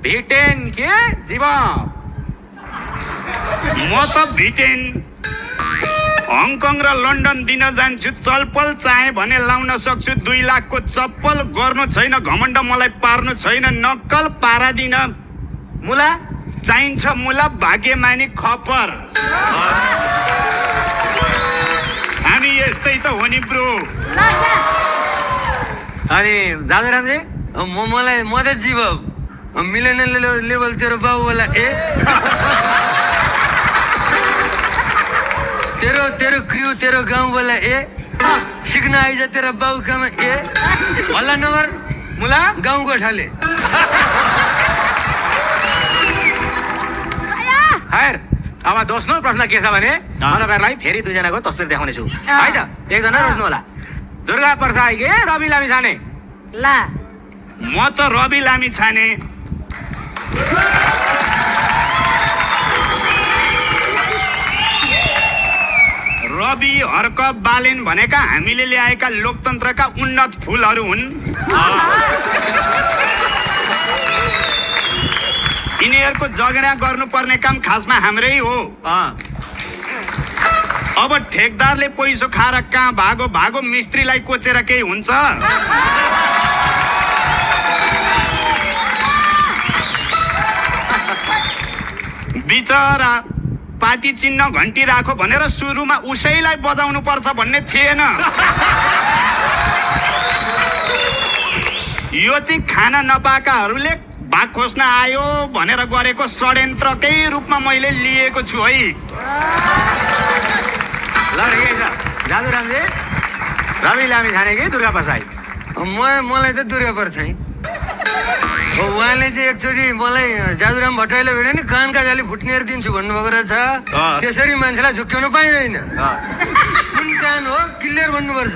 भिटेन के जीव म त भिटेन हङकङ र लन्डन दिन जान्छु चलपल चाहे भने लाउन सक्छु 2 लाखको चप्पल गर्नु छैन घमण्ड मलाई पार्नु छैन नक्कल पारादिन मुला चाहिन्छ मुला भाग्यमानी खपर हामी यस्तै त हो नि ब्रो अनि जादुरामजी मलाई म त जीव मिलेन लेभल तेरो बाबु वाला ए तेरो क्रिउ तेरो गाउँ वाला ए सिक्न आइज तेरो बाबु काम ए हल्ला नगर मुला गाउँ गोठाले खैर अब दोस्रो प्रश्न के छ भने म तपाईहरुलाई फेरि दुईजनाको तस्बिर देखाउने छु है त एकजना रोज्नु होला दुर्गा प्रसाई के रवि लामी छाने ला म त रवि लामी छाने रवि हर्क बालेन भनेका हामीले ल्याएका लोकतन्त्रका उन्नत फूलहरू हुन् यिनीहरूको जगेडा गर्नुपर्ने काम खासमा हाम्रै हो अब ठेकदारले पैसो खाएर कहाँ भागो भागो मिस्त्रीलाई कोचेर केही हुन्छ बिचरा पार्टी चिन्ह घन्टी राखो भनेर सुरुमा उसैलाई बजाउनु पर्छ भन्ने थिएन यो चाहिँ खाना नपाएकाहरूले भाग खोज्न आयो भनेर गरेको षड्यन्त्रकै रूपमा मैले लिएको छु है ल ठिकै छ जादुरामजी रवि लामी छाने कि दुर्गा प्रसाई मलाई त दुर्गा प्रसाई उहाँले चाहिँ एकचोटि मलाई जादुराम भट्टराईले भेट्यो नि कानका जाली फुट्नेर दिन्छु भन्नुभएको रहेछ त्यसरी मान्छेलाई झुक्क्याउनु पाइँदैन कुन कान हो क्लियर भन्नुपर्छ